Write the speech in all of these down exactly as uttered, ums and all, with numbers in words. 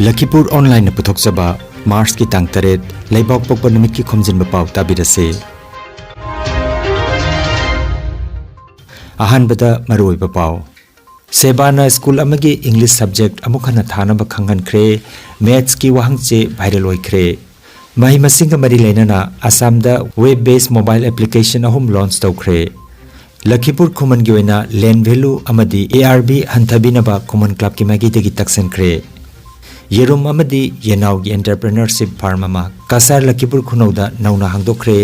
ꯂꯈꯤꯄꯨꯔ ꯑꯣꯟꯂꯥꯏꯟꯅ ꯄꯨꯊꯣꯛꯆꯕ ꯃꯥꯔꯆꯀꯤ ꯇꯥꯡ ꯇꯔꯦꯠ, ꯂꯩꯕꯥꯛ ꯄꯣꯛꯄ ꯅꯨꯃꯤꯠꯀꯤ ꯈꯣꯝꯖꯤꯟꯕ ꯄꯥꯎ ꯇꯥꯕꯤꯔꯁꯤ꯫ ꯑꯍꯥꯟꯕꯗ ꯃꯔꯨꯑꯣꯏꯕ ꯄꯥꯎ꯫ ꯁꯦꯕꯥꯅ ꯁ꯭ꯀꯨꯜ ꯑꯃꯒꯤ ꯏꯪꯂꯤꯁ ꯁꯕꯖꯦꯛ ꯑꯃꯨꯛ ꯍꯟꯅ ꯊꯥꯅꯕ ꯈꯪꯍꯟꯈ꯭ꯔꯦ꯫ ꯃꯦꯠꯁꯀꯤ ꯋꯥꯍꯪꯆꯦ ꯚꯥꯏꯔꯦꯜ ꯑꯣꯏꯈ꯭ꯔꯦ꯫ ꯃꯍꯩ ꯃꯁꯤꯡꯒ ꯃꯔꯤ ꯂꯩꯅꯅ ꯑꯁꯥꯝꯗ ꯋꯦꯕ ꯕꯦꯁ ꯃꯣꯕꯥꯏꯜ ꯑꯦꯄ꯭ꯂꯤꯀꯦꯁꯟ ꯑꯍꯨꯝ ꯂꯣꯟꯆ ꯇꯧꯈ꯭ꯔꯦ꯫ ꯂꯈꯤꯄꯨꯔ ꯈꯨꯃꯟꯒꯤ ꯑꯣꯏꯅ ꯂꯦꯟ ꯚꯦꯂꯨ ꯑꯃꯗꯤ ꯑꯦ ꯑꯥꯔ ꯕꯤ ꯍꯟꯊꯕꯤꯅꯕ ꯈꯨꯃꯟ ꯀ꯭ꯂꯕꯀꯤ ꯃꯥꯏꯀꯩꯗꯒꯤ ꯇꯛꯁꯟꯈ꯭ꯔꯦ꯫ ꯌꯦꯔꯨꯝ ꯑꯃꯗꯤ ꯌꯦꯅꯥꯎꯒꯤ ꯑꯦꯟꯇꯔꯄ꯭ꯔꯦꯅꯔꯁꯤꯞ ꯐꯥꯔꯝ ꯑꯃ ꯀꯁꯥꯔ ꯂꯈꯤꯄꯨꯔ ꯈꯨꯅꯧꯗ ꯅꯧꯅ ꯍꯥꯡꯗꯣꯛꯈ꯭ꯔꯦ꯫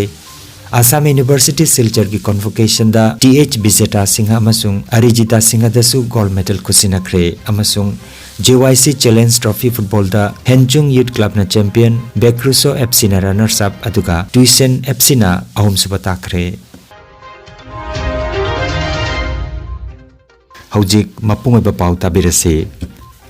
ꯑꯁꯥꯝ ꯌꯨꯅꯤꯚꯔꯁꯤꯇꯤ ꯁꯤꯜꯆꯔꯒꯤ ꯀꯣꯟꯚꯣꯀꯦꯁꯟꯗ ꯇꯤ ꯑꯩꯆ ꯕꯤꯖꯦꯇꯥ ꯁꯤꯡꯍ ꯑꯃꯁꯨꯡ ꯑꯔꯤꯖꯤꯇꯥ ꯁꯤꯡꯍꯗꯁꯨ ꯒꯣꯜꯗ ꯃꯦꯗꯜ ꯈꯨꯠꯁꯤꯟꯅꯈ꯭ꯔꯦ ꯑꯃꯁꯨꯡ ꯖꯦ ꯋꯥꯏ ꯁꯤ ꯆꯦꯂꯦꯟꯖ ꯇ꯭ꯔꯣꯐꯤ ꯐꯨꯠꯕꯣꯜꯗ ꯍꯦꯟꯆꯨꯡ ꯌꯨꯠ ꯀ꯭ꯂꯕꯅ ꯆꯦꯝꯄꯤꯌꯟ, ꯕꯦꯀ꯭ꯔꯨꯁꯣ ꯑꯦꯐ ꯁꯤꯅ ꯔꯅꯔꯁ ꯑꯞ, ꯑꯗꯨꯒ ꯇꯨꯏꯁꯦꯟ ꯑꯦꯐ ꯁꯤꯅ ꯑꯍꯨꯝꯁꯨꯕ ꯇꯥꯈ꯭ꯔꯦ꯫ ꯍꯧꯖꯤꯛ ꯃꯄꯨꯡ ꯑꯣꯏꯕ ꯄꯥꯎ ꯇꯥꯕꯤꯔꯁꯤ꯫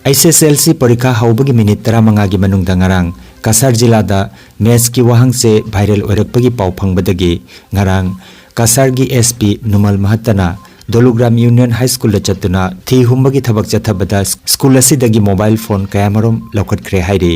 ꯑꯩꯆ ꯑꯦꯁ ꯑꯦꯜ ꯁꯤ ꯄꯔꯤꯈꯥ ꯍꯧꯕꯒꯤ ꯃꯤꯅꯤꯠ ꯇꯔꯥꯃꯉꯥꯒꯤ ꯃꯅꯨꯡꯗ ꯉꯔꯥꯡ ꯀꯁꯥꯔ ꯖꯤꯂꯥꯗ ꯃꯦꯠꯁꯀꯤ ꯋꯥꯍꯪꯆꯦ ꯚꯥꯏꯔꯦꯜ ꯑꯣꯏꯔꯛꯄꯒꯤ ꯄꯥꯎ ꯐꯪꯕꯗꯒꯤ ꯉꯔꯥꯡ ꯀꯁꯥꯔꯒꯤ ꯑꯦꯁ ꯄꯤ ꯅꯨꯃꯜ ꯃꯍꯠꯇꯅ ꯗꯣꯂꯨꯒ꯭ꯔꯥꯝ ꯌꯨꯅꯤꯌꯟ ꯍꯥꯏ ꯁ꯭ꯀꯨꯜꯗ ꯆꯠꯇꯨꯅ ꯊꯤ ꯍꯨꯝꯕꯒꯤ ꯊꯕꯛ ꯆꯠꯊꯕꯗ ꯁ꯭ꯀꯨꯜ ꯑꯁꯤꯗꯒꯤ ꯃꯣꯕꯥꯏꯜ ꯐꯣꯟ ꯀꯌꯥꯃꯔꯨꯝ ꯂꯧꯈꯠꯈ꯭ꯔꯦ ꯍꯥꯏꯔꯤ꯫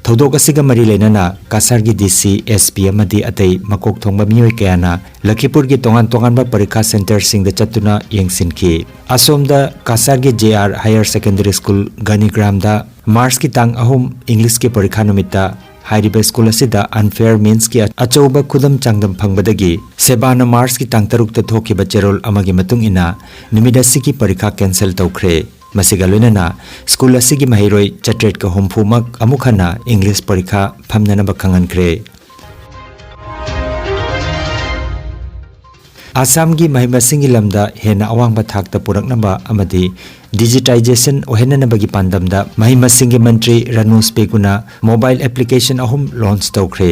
ꯊꯧꯗꯣꯛ ꯑꯁꯤꯒ ꯃꯔꯤ ꯂꯩꯅꯅ ꯀꯁꯥꯔꯒꯤ ꯗꯤ ꯁꯤ, ꯑꯦꯁ ꯄꯤ ꯑꯃꯗꯤ ꯑꯇꯩ ꯃꯀꯣꯛ ꯊꯣꯡꯕ ꯃꯤꯑꯣꯏ ꯀꯌꯥꯅ ꯂꯈꯤꯄꯨꯔꯒꯤ ꯇꯣꯉꯥꯟ ꯇꯣꯉꯥꯟꯕ ꯄꯔꯤꯈꯥ ꯁꯦꯟꯇꯔꯁꯤꯡꯗ ꯆꯠꯇꯨꯅ ꯌꯦꯡꯁꯤꯟꯈꯤ꯫ ꯑꯁꯣꯝꯗ ꯀꯁꯥꯔꯒꯤ J R higher secondary school ꯒꯅꯤꯒ꯭ꯔꯥꯝꯗ ꯃꯥꯔꯆꯀꯤ ꯇꯥꯡ ꯑꯍꯨꯝ ꯏꯪꯂꯤꯁꯀꯤ ꯄꯔꯤꯈꯥ ꯅꯨꯃꯤꯠꯇ ꯍꯥꯏꯔꯤꯕ ꯁ꯭ꯀꯨꯜ ꯑꯁꯤꯗ ꯑꯟꯐꯦꯌꯔ ꯃꯤꯟꯁꯀꯤ ꯑꯆꯧꯕ ꯈꯨꯗꯝ ꯆꯥꯡꯗꯝ ꯐꯪꯕꯗꯒꯤ ꯁꯦꯕꯥꯅ ꯃꯥꯔꯆꯀꯤ ꯇꯥꯡ ꯇꯔꯨꯛꯇ ꯊꯣꯛꯈꯤꯕ ꯆꯦꯔꯣꯜ ꯑꯃꯒꯤ ꯃꯇꯨꯡ ꯏꯟꯅ ꯅꯨꯃꯤꯠ ꯑꯁꯤꯒꯤ ꯄꯔꯤꯈꯥ ꯀꯦꯟꯁꯦꯜ ꯇꯧꯈ꯭ꯔꯦ꯫ ꯃꯁꯤꯒ ꯂꯣꯏꯅꯅ ꯁ꯭ꯀꯨꯜ ꯑꯁꯤꯒꯤ ꯃꯍꯩꯔꯣꯏ ꯆꯥꯇ꯭ꯔꯦꯠꯀ ꯍꯨꯝꯐꯨꯃꯛ ꯑꯃꯨꯛ ꯍꯟꯅ ꯏꯪꯂꯤꯁ ꯄꯔꯤꯈꯥ ꯐꯝꯅꯅꯕ ꯈꯪꯍꯟꯈ꯭ꯔꯦ꯫ ꯑꯁꯥꯝꯒꯤ ꯃꯍꯩ ꯃꯁꯤꯡꯒꯤ ꯂꯝꯗ ꯍꯦꯟꯅ ꯑꯋꯥꯡꯕ ꯊꯥꯛꯇ ꯄꯨꯔꯛꯅꯕ ꯑꯃꯗꯤ ꯗꯤꯖꯤꯇꯥꯏꯖꯦꯁꯟ ꯑꯣꯏꯍꯟꯅꯅꯕꯒꯤ ꯄꯥꯟꯗꯝꯗ ꯃꯍꯩ ꯃꯁꯤꯡꯒꯤ ꯃꯟꯇ꯭ꯔꯤ ꯔꯥꯅꯨꯖ ꯄꯦꯒꯨꯅ ꯃꯣꯕꯥꯏꯜ ꯑꯦꯄ꯭ꯂꯤꯀꯦꯁꯟ ꯑꯍꯨꯝ ꯂꯣꯟꯆ ꯇꯧꯈ꯭ꯔꯦ꯫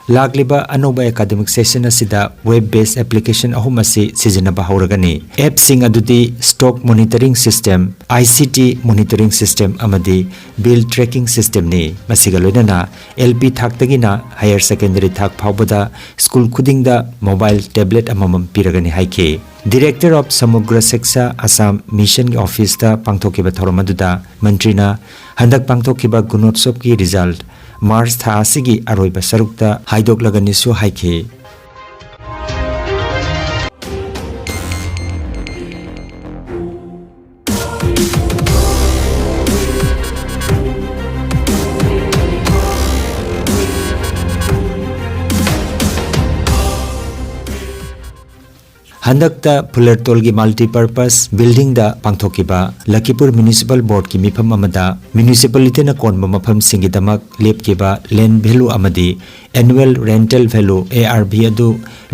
ꯂꯥꯛꯂꯤꯕ ꯑꯅꯧꯕ academic session ꯑꯁꯤꯗ web based application ꯑꯍꯨꯝ ꯑꯁꯤ ꯁꯤꯖꯤꯟꯅꯕ ꯍꯧꯔꯒꯅꯤ꯫ Appꯁꯤꯡ ꯑꯗꯨꯗꯤ Stock Monitoring System, I C T Monitoring System ꯑꯃꯗꯤ Bill Tracking Systemꯅꯤ꯫ ꯃꯁꯤꯒ ꯂꯣꯏꯅꯅ L P ꯊꯥꯛꯇꯒꯤꯅ higher secondary ꯊꯥꯛ ꯐꯥꯎꯕꯗ ꯁ꯭ꯀꯨꯜ ꯈꯨꯗꯤꯡꯗ mobile tablet ꯑꯃꯃꯝ ꯄꯤꯔꯒꯅꯤ ꯍꯥꯏꯈꯤ꯫ Director of Samugra Shiksha Assam Missionꯒꯤ officeꯇ ꯄꯥꯡꯊꯣꯛꯈꯤꯕ ꯊꯧꯔꯝ ꯑꯗꯨꯗ ꯃꯟꯇ꯭ꯔꯤꯅ ꯍꯟꯗꯛ ꯄꯥꯡꯊꯣꯛꯈꯤꯕ ꯒꯨꯅꯣꯠꯁꯕꯀꯤ result March ꯊꯥ ꯑꯁꯤꯒꯤ ꯑꯔꯣꯏꯕ ꯁꯔꯨꯛꯇ ꯍꯥꯏꯗꯣꯛꯂꯒꯅꯤꯁꯨ ꯍꯥꯏꯈꯤ꯫ ꯍꯟꯗꯛꯇ ꯐꯨꯂꯔꯇꯣꯜꯒꯤ multipurpose buildingꯗ ꯄꯥꯡꯊꯣꯛꯈꯤꯕ ꯂꯈꯤꯄꯨꯔ Municipal Boardꯀꯤ ꯃꯤꯐꯝ ꯑꯃꯗ municipalityꯅ ꯀꯣꯟꯕ ꯃꯐꯝꯁꯤꯡꯒꯤꯗꯃꯛ ꯂꯦꯞꯈꯤꯕ land value ꯑꯃꯗꯤ annual rental value, A R V, ꯑꯗꯨ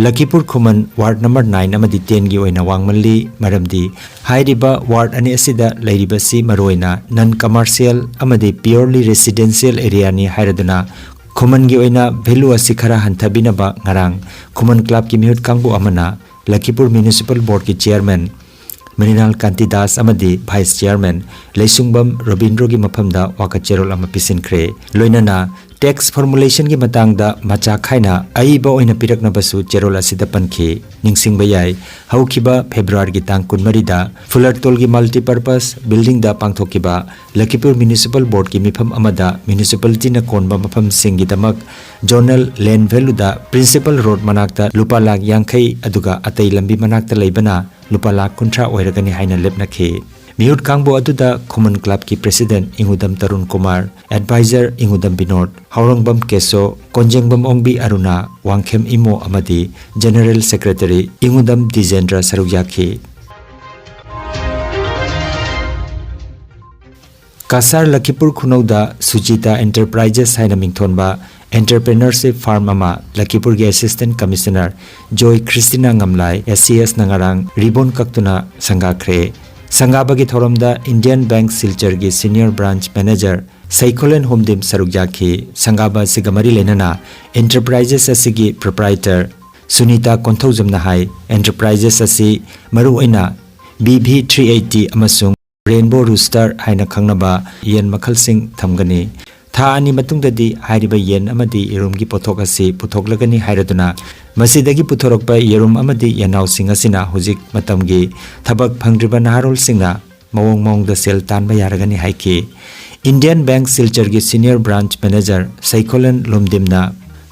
ꯂꯈꯤꯄꯨꯔ ꯈꯨꯃꯟ ward number nine ꯑꯃꯗꯤ tenꯒꯤ ꯑꯣꯏꯅ ꯋꯥꯡꯃꯜꯂꯤ, ꯃꯔꯝꯗꯤ ꯍꯥꯏꯔꯤꯕ ward ꯑꯅꯤ ꯑꯁꯤꯗ ꯂꯩꯔꯤꯕꯁꯤ ꯃꯔꯨꯑꯣꯏꯅ non commercial ꯑꯃꯗꯤ purely residential areaꯅꯤ ꯍꯥꯏꯔꯗꯨꯅ ꯈꯨꯃꯟꯒꯤ ꯑꯣꯏꯅ value ꯑꯁꯤ ꯈꯔ ꯍꯟꯊꯕꯤꯅꯕ ꯉꯔꯥꯡ ꯈꯨꯃꯟ clubꯀꯤ ꯃꯤꯍꯨꯠ ꯀꯥꯡꯕꯨ ꯑꯃꯅ ꯂꯈꯤꯄꯨꯔ Municipal Boardꯀꯤ chairman ꯃ꯭ꯔꯤꯅꯥꯜ ꯀꯥꯟꯇꯤ ꯗꯥꯁ ꯑꯃꯗꯤ vice chairman ꯂꯩꯁꯨꯡꯕꯝ ꯔꯣꯕꯤꯟꯗ꯭ꯔꯣꯒꯤ ꯃꯐꯝꯗ ꯋꯥꯀꯠ ꯆꯦꯔꯣꯜ ꯑꯃ ꯄꯤꯁꯤꯟꯈ꯭ꯔꯦ꯫ ꯂꯣꯏꯅꯅ tax formulationꯒꯤ ꯃꯇꯥꯡꯗ ꯃꯆꯥ ꯈꯥꯏꯅ ꯑꯏꯕ ꯑꯣꯏꯅ ꯄꯤꯔꯛꯅꯕꯁꯨ ꯆꯦꯔꯣꯜ ꯑꯁꯤꯗ ꯄꯟꯈꯤ꯫ ꯅꯤꯡꯁꯤꯡꯕ ꯌꯥꯏ, ꯍꯧꯈꯤꯕ Februaryꯒꯤ ꯇꯥꯡ ꯀꯨꯟꯃꯔꯤꯗ ꯐꯨꯂꯔꯇꯣꯜꯒꯤ multipurpose buildingꯗ ꯄꯥꯡꯊꯣꯛꯈꯤꯕ ꯂꯈꯤꯄꯨꯔ Municipal Boardꯀꯤ ꯃꯤꯐꯝ ꯑꯃꯗ municipalityꯅ ꯀꯣꯟꯕ ꯃꯐꯝꯁꯤꯡꯒꯤꯗꯃꯛ zonal land valueꯗ Principal Road ꯃꯅꯥꯛꯇ ꯂꯨꯄꯥ ꯂꯥꯈ ꯌꯥꯡꯈꯩ, ꯑꯗꯨꯒ ꯑꯇꯩ ꯂꯝꯕꯤ ꯃꯅꯥꯛꯇ ꯂꯩꯕꯅ ꯂꯨꯄꯥ ꯂꯥꯈ ꯀꯨꯟꯊ꯭ꯔꯥ ꯑꯣꯏꯔꯒꯅꯤ ꯍꯥꯏꯅ ꯂꯦꯞꯅꯈꯤ꯫ ꯃꯤꯍꯨꯠ ꯀꯥꯡꯕꯨ ꯑꯗꯨꯗ ꯈꯨꯃꯟ clubꯀꯤ president ꯏꯉꯨꯗꯝ ꯇꯔꯨꯟ ꯀꯨꯃꯥꯔ, advisor ꯏꯉꯨꯗꯝ ꯕꯤꯅꯣꯗ, ꯍꯥꯎꯔꯪꯕꯝ ꯀꯦꯁꯣ, ꯀꯣꯟꯖꯦꯡꯕꯝ ꯑꯣꯡꯕꯤ ꯑꯔꯨꯅꯥ, ꯋꯥꯡꯈꯦꯝ ꯏꯃꯣ ꯑꯃꯗꯤ general secretary ꯏꯉꯨꯗꯝ ꯗꯤꯖꯦꯟꯗ꯭ꯔ ꯁꯔꯨꯛ ꯌꯥꯈꯤ꯫ ꯀꯁꯥꯔ ꯂꯈꯤꯄꯨꯔ ꯈꯨꯅꯧꯗ ꯁꯨꯖꯤꯇꯥ Enterprises ꯍꯥꯏꯅ ꯃꯤꯡꯊꯣꯟꯕ entrepreneurship firm ꯑꯃ ꯂꯈꯤꯄꯨꯔꯒꯤ Assistant Commissioner ꯖꯣꯏ ꯈ꯭ꯔꯤꯁꯇꯤꯅꯥ ꯉꯝꯂꯥꯏ, S C Sꯅ ꯉꯔꯥꯡ ribbon ꯀꯛꯇꯨꯅ ꯁꯪꯒꯥꯈ꯭ꯔꯦ꯫ ꯁꯪꯒꯥꯕꯒꯤ ꯊꯧꯔꯝꯗ Indian Bank ꯁꯤꯜꯆꯔꯒꯤ senior branch manager ꯁꯩꯈꯣꯂꯦꯟ ꯍꯣꯝꯗꯤꯝ ꯁꯔꯨꯛ ꯌꯥꯈꯤ꯫ ꯁꯪꯒꯥꯕ ꯑꯁꯤꯒ ꯃꯔꯤ ꯂꯩꯅꯅ enterprises ꯑꯁꯤꯒꯤ proprietor ꯁꯨꯅꯤꯇꯥ ꯀꯣꯟꯊꯧꯖꯝꯅ ꯍꯥꯏ, enterprises ꯑꯁꯤ ꯃꯔꯨꯑꯣꯏꯅ B V three eighty ꯑꯃꯁꯨꯡ Rainbow Rooster ꯍꯥꯏꯅ ꯈꯪꯅꯕ ꯌꯦꯟ ꯃꯈꯜꯁꯤꯡ ꯊꯝꯒꯅꯤ꯫ ꯊꯥ ꯑꯅꯤ ꯃꯇꯨꯡꯗꯗꯤ ꯍꯥꯏꯔꯤꯕ ꯌꯦꯟ ꯑꯃꯗꯤ ꯌꯦꯔꯨꯝꯒꯤ ꯄꯣꯠꯊꯣꯛ ꯑꯁꯤ ꯄꯨꯊꯣꯛꯂꯒꯅꯤ ꯍꯥꯏꯔꯗꯨꯅ, ꯃꯁꯤꯗꯒꯤ ꯄꯨꯊꯣꯔꯛꯄ ꯌꯦꯔꯨꯝ ꯑꯃꯗꯤ ꯌꯦꯟꯅꯥꯎꯁꯤꯡ ꯑꯁꯤꯅ ꯍꯧꯖꯤꯛ ꯃꯇꯝꯒꯤ ꯊꯕꯛ ꯐꯪꯗ꯭ꯔꯤꯕ ꯅꯍꯥꯔꯣꯜꯁꯤꯡꯅ ꯃꯑꯣꯡ ꯃꯑꯣꯡꯗ ꯁꯦꯜ ꯇꯥꯟꯕ ꯌꯥꯔꯒꯅꯤ ꯍꯥꯏꯈꯤ꯫ Indian Bank ꯁꯤꯜꯆꯔꯒꯤ senior branch manager ꯁꯩꯈꯣꯂꯦꯟ ꯂꯨꯝꯗꯤꯝꯅ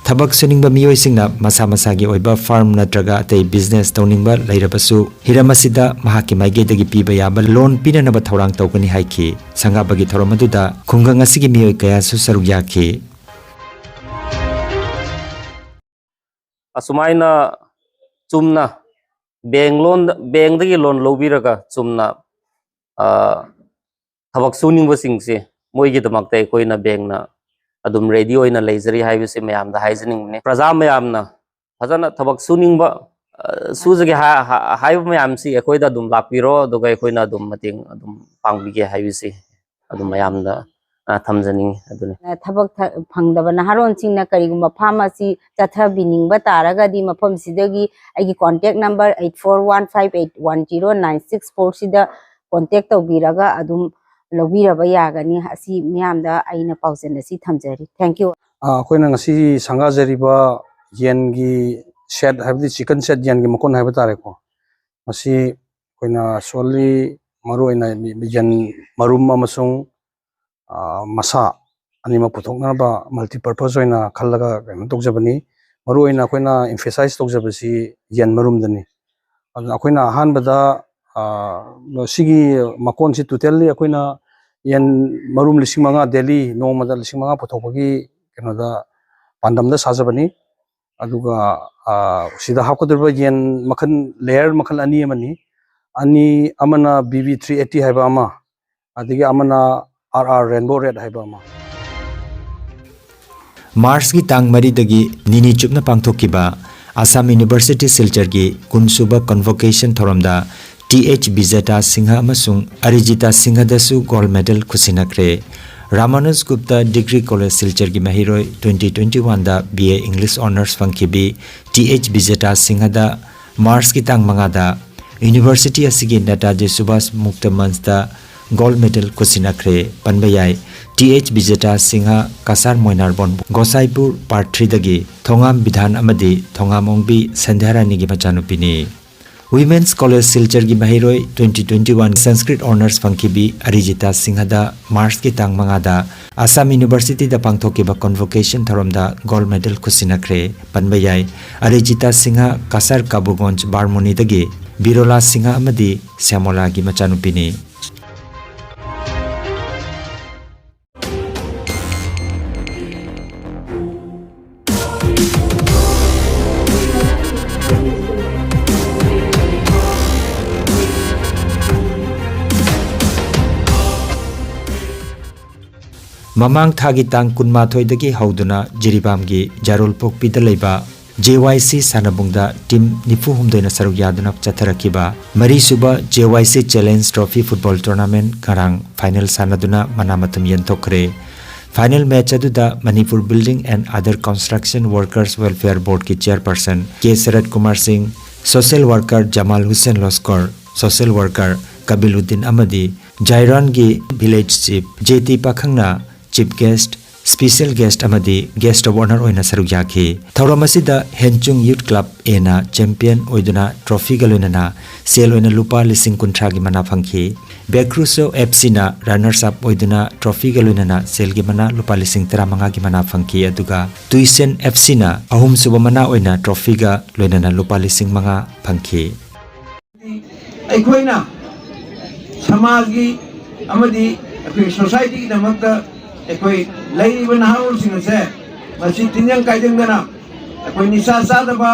ꯊꯕꯛ ꯁꯨꯅꯤꯡꯕ ꯃꯤꯑꯣꯏꯁꯤꯡꯅ ꯃꯁꯥ ꯃꯁꯥꯒꯤ ꯑꯣꯏꯕ firm ꯅꯠꯇ꯭ꯔꯒ ꯑꯇꯩ business ꯇꯧꯅꯤꯡꯕ ꯂꯩꯔꯕꯁꯨ, ꯍꯤꯔꯝ ꯑꯁꯤꯗ ꯃꯍꯥꯛꯀꯤ ꯃꯥꯏꯀꯩꯗꯒꯤ ꯄꯤꯕ ꯌꯥꯕ loan ꯄꯤꯅꯅꯕ ꯊꯧꯔꯥꯡ ꯇꯧꯒꯅꯤ ꯍꯥꯏꯈꯤ꯫ ꯁꯪꯒꯥꯕꯒꯤ ꯊꯧꯔꯝ ꯑꯗꯨꯗ ꯈꯨꯡꯒꯪ ꯑꯁꯤꯒꯤ ꯃꯤꯑꯣꯏ ꯀꯌꯥꯁꯨ ꯁꯔꯨꯛ ꯌꯥꯈꯤ꯫ ꯑꯁꯨꯃꯥꯏꯅ ꯆꯨꯝꯅ bank loan, bankꯗꯒꯤ loan ꯂꯧꯕꯤꯔꯒ ꯆꯨꯝꯅ, ꯑ, ꯊꯕꯛ ꯁꯨꯅꯤꯡꯕꯁꯤꯡꯁꯦ, ꯃꯣꯏꯒꯤꯗꯃꯛꯇ ꯑꯩꯈꯣꯏꯅ bankꯅ ꯑꯗꯨꯝ ready ꯑꯣꯏꯅ ꯂꯩꯖꯔꯤ ꯍꯥꯏꯕꯁꯤ ꯃꯌꯥꯝꯗ ꯍꯥꯏꯖꯅꯤꯡꯕꯅꯤ꯫ ꯄ꯭ꯔꯖꯥ ꯃꯌꯥꯝꯅ ꯐꯖꯅ ꯊꯕꯛ ꯁꯨꯅꯤꯡꯕ, ꯑ, ꯁꯨꯖꯒꯦ ꯍꯥ-, ꯍꯥ-, ꯍꯥꯏꯕ ꯃꯌꯥꯝꯁꯤ ꯑꯩꯈꯣꯏꯗ ꯑꯗꯨꯝ ꯂꯥꯛꯄꯤꯔꯣ, ꯑꯗꯨꯒ ꯑꯩꯈꯣꯏꯅ ꯑꯗꯨꯝ ꯃꯇꯦꯡ ꯑꯗꯨꯝ ꯄꯥꯡꯕꯤꯒꯦ ꯍꯥꯏꯕꯁꯤ ꯑꯗꯨꯝ ꯃꯌꯥꯝꯗ, ꯑ, ꯊꯝꯖꯅꯤꯡꯉꯤ꯫ ꯑꯗꯨꯅꯤ꯫ ꯊꯕꯛ ꯊ-, ꯐꯪꯗꯕ ꯅꯍꯥꯔꯣꯟꯁꯤꯡꯅ ꯀꯔꯤꯒꯨꯝꯕ farm ꯑꯁꯤ ꯆꯠꯊꯕꯤꯅꯤꯡꯕ ꯇꯥꯔꯒꯗꯤ, ꯃꯐꯝꯁꯤꯗꯒꯤ ꯑꯩꯒꯤ contact number eight four one five eight one zero nine six four ꯁꯤꯗ contact ꯇꯧꯕꯤꯔꯒ ꯑꯗꯨꯝ ꯂꯧꯕꯤꯔꯕ ꯌꯥꯒꯅꯤ꯫ ꯑꯁꯤ ꯃꯤꯌꯥꯝꯗ ꯑꯩꯅ ꯄꯥꯎꯖꯦꯜ ꯑꯁꯤ ꯊꯝꯖꯔꯤ꯫ Thank you꯫ ꯑ, ꯑꯩꯈꯣꯏꯅ ꯉꯁꯤ ꯁꯪꯒꯥꯖꯔꯤꯕ ꯌꯦꯟꯒꯤ shed, ꯍꯥꯏꯕꯗꯤ chicken shed, ꯌꯦꯟꯒꯤ ꯃꯀꯣꯟ ꯍꯥꯏꯕ ꯇꯥꯔꯦꯀꯣ, ꯃꯁꯤ ꯑꯩꯈꯣꯏꯅ solely ꯃꯔꯨꯑꯣꯏꯅ ꯌꯦꯟ ꯃꯔꯨꯝ ꯑꯃꯁꯨꯡ, ꯑ, ꯃꯁꯥ ꯑꯅꯤꯃꯛ ꯄꯨꯊꯣꯛꯅꯕ multipurpose ꯑꯣꯏꯅ ꯈꯜꯂꯒ ꯀꯩꯅꯣ ꯇꯧꯖꯕꯅꯤ꯫ ꯃꯔꯨꯑꯣꯏꯅ ꯑꯩꯈꯣꯏꯅ emphasize ꯇꯧꯖꯕꯁꯤ ꯌꯦꯟ ꯃꯔꯨꯝꯗꯅꯤ꯫ ꯑꯗꯨꯅ ꯑꯩꯈꯣꯏꯅ ꯑꯍꯥꯟꯕꯗ, ꯑ, ꯁꯤꯒꯤ ꯃꯀꯣꯟꯁꯤ totally ꯑꯩꯈꯣꯏꯅ ꯌꯦꯟ ꯃꯔꯨꯝ ꯂꯤꯁꯤꯡ ꯃꯉꯥ daily, ꯅꯣꯡꯃꯗ ꯂꯤꯁꯤꯡ ꯃꯉꯥ ꯄꯨꯊꯣꯛꯄꯒꯤ ꯀꯩꯅꯣꯗ, ꯄꯥꯟꯗꯝꯗ ꯁꯥꯖꯕꯅꯤ꯫ ꯑꯗꯨꯒ, ꯑ, ꯁꯤꯗ ꯍꯥꯞꯀꯗꯧꯔꯤꯕ ꯌꯦꯟ ꯃꯈꯜ, layer ꯃꯈꯜ ꯑꯅꯤ ꯑꯃꯅꯤ꯫ ꯑꯅꯤ, ꯑꯃꯅ B V three eighty ꯍꯥꯏꯕ ꯑꯃ, ꯑꯗꯒꯤ ꯑꯃꯅ R R Rainbow Red ꯍꯥꯏꯕ ꯑꯃ꯫ ꯃꯥꯔꯆꯀꯤ ꯇꯥꯡ ꯃꯔꯤꯗꯒꯤ ꯅꯤꯅꯤ ꯆꯨꯞꯅ ꯄꯥꯡꯊꯣꯛꯈꯤꯕ ꯑꯁꯥꯝ ꯌꯨꯅꯤꯚꯔꯁꯤꯇꯤ ꯁꯤꯜꯆꯔꯒꯤ ꯀꯨꯟꯁꯨꯕ convocation ꯊꯧꯔꯝꯗ T H ꯕꯤꯖꯦꯇꯥ ꯁꯤꯡꯍ ꯑꯃꯁꯨꯡ Arijita ꯁꯤꯡꯍꯗꯁꯨ gold medal ꯈꯨꯠꯁꯤꯟꯅꯈ꯭ꯔꯦ꯫ ꯔꯥꯃꯥꯅꯨꯖ Gupta degree college ꯁꯤꯜꯆꯔꯒꯤ ꯃꯍꯩꯔꯣꯏ twenty twenty-one the B A English Honours ꯐꯪꯈꯤꯕꯤ T H ꯕꯤꯖꯦꯇꯥ ꯁꯤꯡꯍꯗ ꯃꯥꯔꯆꯀꯤ ꯇꯥꯡ ꯃꯉꯥꯗ ꯌꯨꯅꯤꯚꯔꯁꯤꯇꯤ ꯑꯁꯤꯒꯤ ꯅꯦꯇꯥꯖꯤ ꯁꯨꯚꯥꯁ ꯃꯨꯛꯇ ꯃꯟꯆꯇ ꯒꯣꯜꯗ ꯃꯦꯗꯜ ꯈꯨꯠꯁꯤꯟꯅꯈ꯭ꯔꯦ꯫ ꯄꯟꯕ ꯌꯥꯏ, T H Bijeta Singha Cachar Moinarbond Gosaipur part ꯊ꯭ꯔꯤꯗꯒꯤ ꯊꯣꯉꯥꯝ ꯕꯤꯙꯥꯟ ꯑꯃꯗꯤ ꯊꯣꯉꯥꯝ ꯑꯣꯡꯕꯤ ꯁꯟꯙ꯭ꯌꯥꯔꯥꯅꯤꯒꯤ ꯃꯆꯥꯅꯨꯄꯤꯅꯤ꯫ Women's College ꯁꯤꯜꯆꯔꯒꯤ ꯃꯍꯩꯔꯣꯏ twenty twenty-one Sanskrit Honours ꯐꯪꯈꯤꯕꯤ ꯑꯔꯤꯖꯤꯇꯥ ꯁꯤꯡꯍꯗ ꯃꯥꯔꯆꯀꯤ ꯇꯥꯡ ꯃꯉꯥꯗ ꯑꯁꯥꯝ ꯌꯨꯅꯤꯚꯔꯁꯤꯇꯤꯗ ꯄꯥꯡꯊꯣꯛꯈꯤꯕ convocation ꯊꯧꯔꯝꯗ ꯒꯣꯜꯗ ꯃꯦꯗꯜ ꯈꯨꯠꯁꯤꯟꯅꯈ꯭ꯔꯦ꯫ ꯄꯟꯕ ꯌꯥꯏ, ꯑꯔꯤꯖꯤꯇꯥ ꯁꯤꯡꯍ ꯀꯁꯥꯔ ꯀꯥꯕꯨꯒꯣꯟꯖ ꯕꯥꯔꯃꯣꯅꯤꯗꯒꯤ ꯕꯤꯔꯣꯂꯥ ꯁꯤꯡꯍ ꯑꯃꯗꯤ ꯁ꯭ꯌꯥꯃꯣꯂꯥꯒꯤ ꯃꯆꯥꯅꯨꯄꯤꯅꯤ꯫ ꯃꯃꯥꯡ ꯊꯥꯒꯤ ꯇꯥꯡ ꯀꯨꯟꯃꯥꯊꯣꯏꯗꯒꯤ ꯍꯧꯗꯨꯅ ꯖꯤꯔꯤꯕꯥꯝꯒꯤ ꯖꯥꯔꯣꯜꯄꯣꯛꯄꯤꯗ ꯂꯩꯕ J Y C ꯁꯥꯟꯅꯕꯨꯡꯗ ꯇꯤꯝ ꯅꯤꯐꯨ ꯍꯨꯝꯗꯣꯏꯅ ꯁꯔꯨꯛ ꯌꯥꯗꯨꯅ ꯆꯠꯊꯔꯛꯈꯤꯕ ꯃꯔꯤꯁꯨꯕ J Y C Challenge Trophy Football Tournament ꯉꯔꯥꯡ ꯐꯥꯏꯅꯦꯜ ꯁꯥꯟꯅꯗꯨꯅ ꯃꯅꯥ ꯃꯊꯨꯝ ꯌꯦꯟꯊꯣꯛꯈ꯭ꯔꯦ꯫ ꯐꯥꯏꯅꯦꯜ ꯃꯦꯆ ꯑꯗꯨꯗ Manipur Building and Other Construction Workers Welfare Boardꯀꯤ chairperson K ꯁꯔꯠ ꯀꯨꯃꯥꯔ ꯁꯤꯡ, social worker Jamal Hussain ꯂꯣꯁꯀꯣꯔ, social worker ꯀꯕꯤꯂꯨꯗꯤꯟ ꯑꯃꯗꯤ ꯖꯥꯏꯔꯥꯟꯒꯤ village chief J T ꯄꯥꯈꯪꯅ chief guest, special guest ꯑꯃꯗꯤ guest of honour ꯑꯣꯏꯅ ꯁꯔꯨꯛ ꯌꯥꯈꯤ꯫ ꯊꯧꯔꯝ ꯑꯁꯤꯗ ꯍꯦꯟꯆꯨꯡ Youth Club Aꯅ champion ꯑꯣꯏꯗꯨꯅ trophyꯒ ꯂꯣꯏꯅꯅ ꯁꯦꯜ ꯑꯣꯏꯅ ꯂꯨꯄꯥ ꯂꯤꯁꯤꯡ ꯀꯨꯟꯊ꯭ꯔꯥꯒꯤ ꯃꯅꯥ ꯐꯪꯈꯤ꯫ ꯕꯦꯀ꯭ꯔꯨꯁꯣ F Cꯅ runners up ꯑꯣꯏꯗꯨꯅ trophyꯒ ꯂꯣꯏꯅꯅ ꯁꯦꯜꯒꯤ ꯃꯅꯥ ꯂꯨꯄꯥ ꯂꯤꯁꯤꯡ ꯇꯔꯥꯃꯉꯥꯒꯤ ꯃꯅꯥ ꯐꯪꯈꯤ, ꯑꯗꯨꯒ ꯇꯨꯏꯁꯦꯟ F Cꯅ ꯑꯍꯨꯝꯁꯨꯕ ꯃꯅꯥ ꯑꯣꯏꯅ trophyꯒ ꯂꯣꯏꯅꯅ ꯂꯨꯄꯥ ꯂꯤꯁꯤꯡ ꯃꯉꯥ ꯐꯪꯈꯤ꯫ ꯑꯩꯈꯣꯏꯅ ꯁꯃꯥꯖꯒꯤ ꯑꯃꯗꯤ ꯑꯩꯈꯣꯏ societyꯒꯤꯗꯃꯛꯇ ꯑꯩꯈꯣꯏ ꯂꯩꯔꯤꯕ ꯅꯍꯥꯔꯣꯜꯁꯤꯡ ꯑꯁꯦ ꯃꯁꯤ ꯇꯤꯟꯖꯪ ꯀꯥꯏꯖꯪꯗꯅ ꯑꯩꯈꯣꯏ ꯅꯤꯁꯥ ꯆꯥꯗꯕ,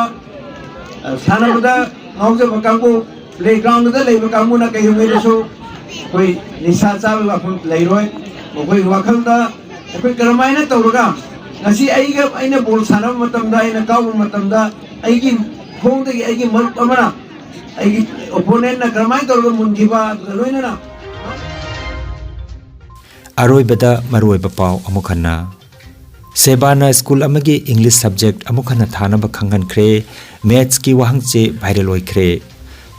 ꯑ, ꯁꯥꯟꯅꯕꯗ ꯉꯥꯎꯖꯕ ꯀꯥꯡꯕꯨ, playgroundꯗ ꯂꯩꯕ ꯀꯥꯡꯕꯨꯅ ꯀꯩꯗꯧꯉꯩꯗꯁꯨ ꯑꯩꯈꯣꯏ ꯅꯤꯁꯥ ꯆꯥꯕꯒꯤ ꯋꯥꯐꯝ ꯂꯩꯔꯣꯏ꯫ ꯃꯈꯣꯏꯒꯤ ꯋꯥꯈꯜꯗ ꯑꯩꯈꯣꯏ ꯀꯔꯝꯍꯥꯏꯅ ꯇꯧꯔꯒ ꯉꯁꯤ ꯑꯩꯒ, ꯑꯩꯅ ball ꯁꯥꯟꯅꯕ ꯃꯇꯝꯗ, ꯑꯩꯅ ꯀꯥꯎꯕ ꯃꯇꯝꯗ ꯑꯩꯒꯤ ꯈꯣꯡꯗꯒꯤ ꯑꯩꯒꯤ ꯃꯔꯨꯞ ꯑꯃꯅ ꯑꯩꯒꯤ opponentꯅ ꯀꯔꯝꯍꯥꯏꯅ ꯇꯧꯔꯒ ꯃꯨꯟꯈꯤꯕ, ꯑꯗꯨꯒ ꯂꯣꯏꯅꯅ ꯑꯔꯣꯏꯕꯗ ꯃꯔꯨꯑꯣꯏꯕ ꯄꯥꯎ ꯑꯃꯨꯛ ꯍꯟꯅ꯫ ꯁꯦꯕꯥꯅ ꯁ꯭ꯀꯨꯜ ꯑꯃꯒꯤ ꯏꯪꯂꯤꯁ ꯁꯕꯖꯦꯛ ꯑꯃꯨꯛ ꯍꯟꯅ ꯊꯥꯅꯕ ꯈꯪꯍꯟꯈ꯭ꯔꯦ꯫ ꯃꯦꯠꯁꯀꯤ ꯋꯥꯍꯪꯆꯦ ꯚꯥꯏꯔꯦꯜ ꯑꯣꯏꯈ꯭ꯔꯦ꯫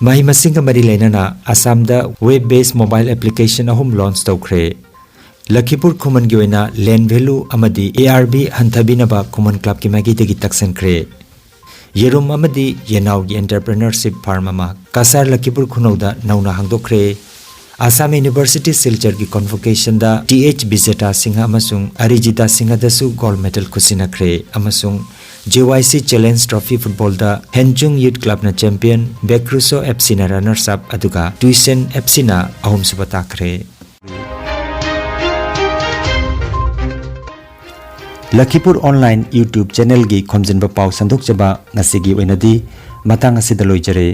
ꯃꯍꯩ ꯃꯁꯤꯡꯒ ꯃꯔꯤ ꯂꯩꯅꯅ ꯑꯁꯥꯝꯗ ꯋꯦꯕ ꯕꯦꯁ ꯃꯣꯕꯥꯏꯜ ꯑꯦꯄ꯭ꯂꯤꯀꯦꯁꯟ ꯑꯍꯨꯝ ꯂꯣꯟꯆ ꯇꯧꯈ꯭ꯔꯦ꯫ ꯂꯈꯤꯄꯨꯔ ꯈꯨꯃꯟꯒꯤ ꯑꯣꯏꯅ ꯂꯦꯟ ꯚꯦꯂꯨ ꯑꯃꯗꯤ ꯑꯦ ꯑꯥꯔ ꯕꯤ ꯍꯟꯊꯕꯤꯅꯕ ꯈꯨꯃꯟ ꯀ꯭ꯂꯕꯀꯤ ꯃꯥꯏꯀꯩꯗꯒꯤ ꯇꯛꯁꯟꯈ꯭ꯔꯦ꯫ ꯌꯦꯔꯨꯝ ꯑꯃꯗꯤ ꯌꯦꯅꯥꯎꯒꯤ ꯑꯦꯟꯇꯔꯄ꯭ꯔꯦꯅꯔꯁꯤꯞ ꯐꯥꯔꯝ ꯑꯃ ꯀꯁꯥꯔ ꯂꯈꯤꯄꯨꯔ ꯈꯨꯅꯧꯗ ꯅꯧꯅ ꯍꯥꯡꯗꯣꯛꯈ꯭ꯔꯦ꯫ ꯑꯁꯥꯝ ꯌꯨꯅꯤꯚꯔꯁꯤꯇꯤ ꯁꯤꯜꯆꯔꯒꯤ ꯀꯣꯟꯚꯣꯀꯦꯁꯟꯗ ꯇꯤ ꯑꯩꯆ ꯕꯤꯖꯦꯇꯥ ꯁꯤꯡꯍ ꯑꯃꯁꯨꯡ ꯑꯔꯤꯖꯤꯇꯥ ꯁꯤꯡꯍꯗꯁꯨ ꯒꯣꯜꯗ ꯃꯦꯗꯜ ꯈꯨꯠꯁꯤꯟꯅꯈ꯭ꯔꯦ ꯑꯃꯁꯨꯡ ꯖꯦ ꯋꯥꯏ ꯁꯤ ꯆꯦꯂꯦꯟꯖ ꯇ꯭ꯔꯣꯐꯤ ꯐꯨꯠꯕꯣꯜꯗ ꯍꯦꯟꯆꯨꯡ ꯌꯨꯠ ꯀ꯭ꯂꯕꯅ ꯆꯦꯝꯄꯤꯌꯟ, ꯕꯦꯀ꯭ꯔꯨꯁꯣ ꯑꯦꯐ ꯁꯤꯅ ꯔꯅꯔꯁ ꯑꯞ ꯑꯗꯨꯒ ꯇꯨꯏꯁꯦꯟ ꯑꯦꯐ ꯁꯤꯅ ꯑꯍꯨꯝꯁꯨꯕ ꯇꯥꯈ꯭ꯔꯦ꯫ ꯂꯈꯤꯄꯨꯔ ꯑꯣꯟꯂꯥꯏꯟ YouTube ꯆꯦꯅꯦꯜꯒꯤ ꯈꯣꯝꯖꯤꯟꯕ ꯄꯥꯎ ꯁꯟꯗꯣꯛꯆꯕ ꯉꯁꯤꯒꯤ ꯑꯣꯏꯅꯗꯤ ꯃꯇꯥꯡ ꯑꯁꯤꯗ ꯂꯣꯏꯖꯔꯦ꯫